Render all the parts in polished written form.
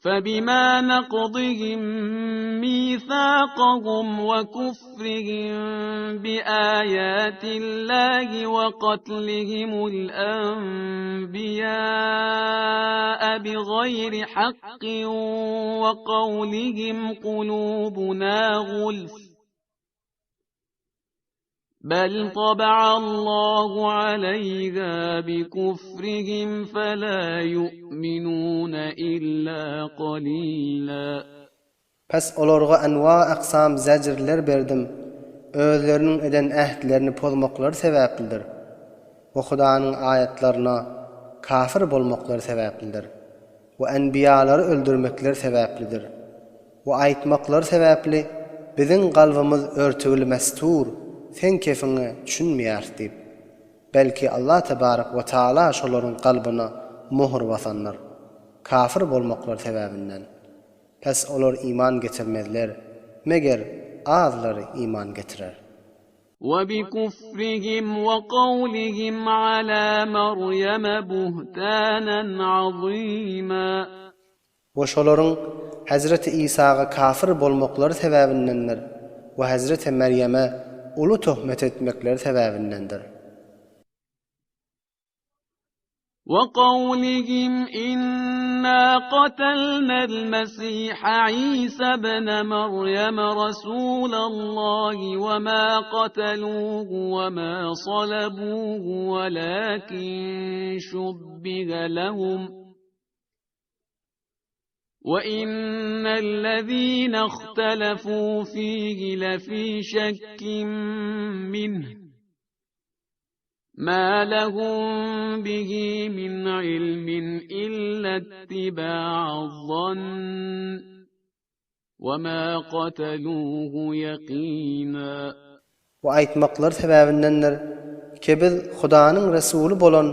Febima nakdihim mithakahum we kufrihim bi ayatillahi we katlihimul enbiýa'a bi gaýri hakkin we kawlihim kulubuna gulf. Bel taba'allahu aleyha bi kufrihim fela yu'minune illa qalila. Pes olarga enwa-aksam zejrler berdim, özleriniň eden ähtlerini pozmaklary sebäplidir we Hudanyň aýatlaryna kafir bolmaklary sebäplidir we enbiýalary öldürmekleri sebäplidir. We aýtmaklary sebäpli, Biziň galbymyz örtügli mestur, seň kefiňe düşünmeýäris diýip. Belki Allah tebarek we taala şolaryň kalbyna möhür basandyr. Kafir bolmaklary sebäbinden. Pes olar iman getirmezler, meger azlary iman getirer. We bikufrihim we kawlihim ala Meryeme buhtanan azyma. We şolaryň Hezreti Isaga kafir bolmaklary sebäbindendir we Hezreti Merýeme uly töhmet etmekleri sebäbindendir. We kawlihim inna katalnal mesiha Isa ibne Merýeme Rasulallahi we ma kataluhu we ma salabuhu welakin şubbihe lehum. وَإِنَّ الَّذِينَ اخْتَلَفُوا فِيهِ لَفِي شَكٍّ مِّنْهُ مَا لَهُم بِهِ مِنْ عِلْمٍ إِلَّا اتِّبَاعَ الظَّنِّ وَمَا قَتَلُوهُ يَقِينًا. We aýtmaklary sebäbindendir ki biz Hudanyň Resuly bolan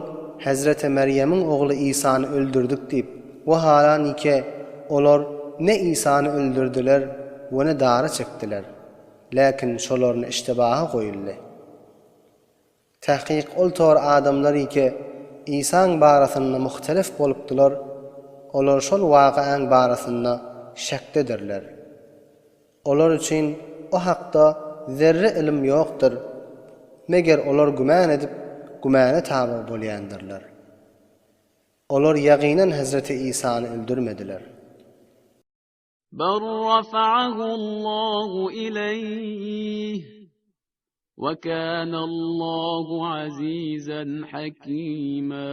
Hezreti Merýemiň ogly Isany öldürdik diýip, we halanike olar ne Isany öldürdiler we ne dara çekdiler. Läkin şolaryny iştibaha goýuldy. Tahkyk ol tor adamlar ike Isaň barasynda muhtelif bolupdylar, olar şol wakaň barasynda şekdedirler. Olar üçin o hakda zerre ylym ýokdur, meger olar gümän edip, gümäne tabyg bolýandyrlar. Olar ýagynan Hezreti Isany öldürmediler. Bel rafa'ahullahu ileýh we kanallahu azizan hakima.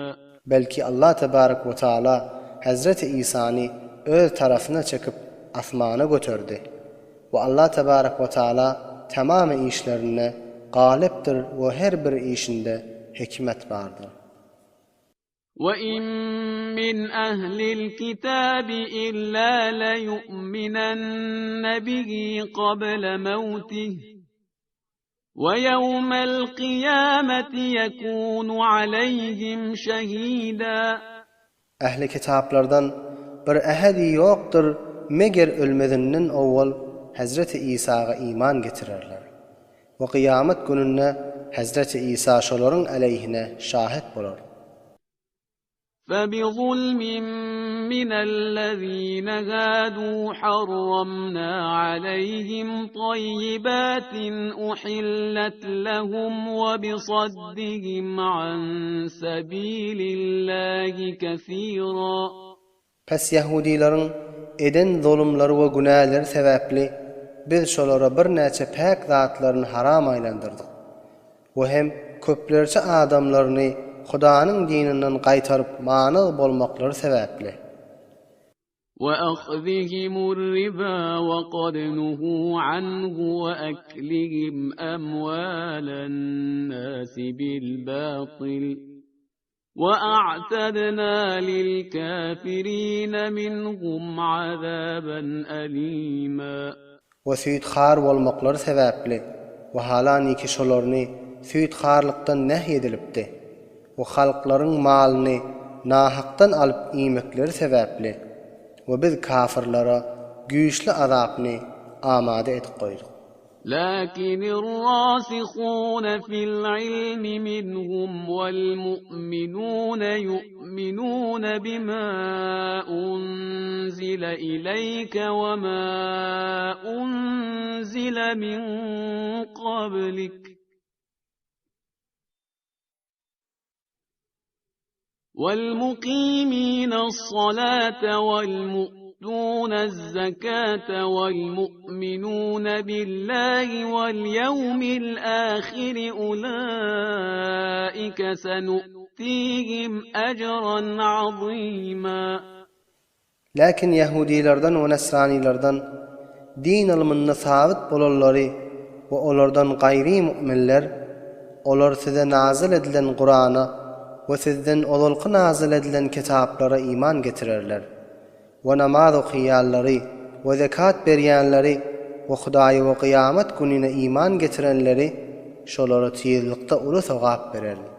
Belki Allah tebarek we taala Hezreti Isany öz tarapyna çekip asmana göterdi. We Allah tebarek we taala tamamy işlerinde galypdyr we her bir işinde hikmet bardyr. وَإِن مِّنْ أَهْلِ الْكِتَابِ إِلَّا لَيُؤْمِنَنَّ بِهِ قَبْلَ مَوْتِهِ وَيَوْمَ الْقِيَامَةِ يَكُونُ عَلَيْهِمْ شَهِيدًا. Ähli kitaplardan bir ähedi ýokdur meger ölmezinden owwal Hezreti Isaga iman getirerler. We kyýamat gününde Hezreti Isa şolaryň aleýhine şahyt bolar. Febizulmin minellezine hadu harramna aleyhim tayyibatin uhillet lehum we bisaddihim an sebilillahi kesira. Pes ýahudylaryň eden zulumlary we günäleri sebäpli Biz şolara birnäçe päk zatlaryny haram aýlandyrdyk we hem köplerçe adamlaryny Hudanyň dininden gaýtaryp manyg bolmaklary sebäpli. We ahzihimur riba we kad nuhu anhu we eklihim emwalen nasi bil batyl. وَأَعْتَدْنَا لِلْكَافِرِينَ مِنْهُمْ عَذَابًا أَلِيمًا. We süýthar bolmaklary sebäpli, we halaniki şolaryny süýtharlykdan nehy edilipdi, we halklaryň malyny nahakdan alyp iýmekleri sebäpli, we biz kafyrlara güýçli azapny amada edip goýduk. Läkinir-râsihûne fil-ilmi minhum wal-mu'minûne yu'minûne bimâ unzile. أنزل إليك وما أنزل من قبلك والمقيمين الصلاة والمؤتون الزكاة والمؤمنون بالله واليوم الآخر أولئك سنؤتيهم أجرا عظيما. Läkin ýahudylardan we nasranylardan din ylmynda sabyt bolanlary we olardan gaýry mu'minler, olar size nazyl edilen Kurana we sizden ozalky nazyl edilen kitaplara iman getirerler we namaz okaýanlary we zekat berýänleri we Hudaýa we kyýamat gününe iman getirenleri şolara tizlikde uly sogap bererin.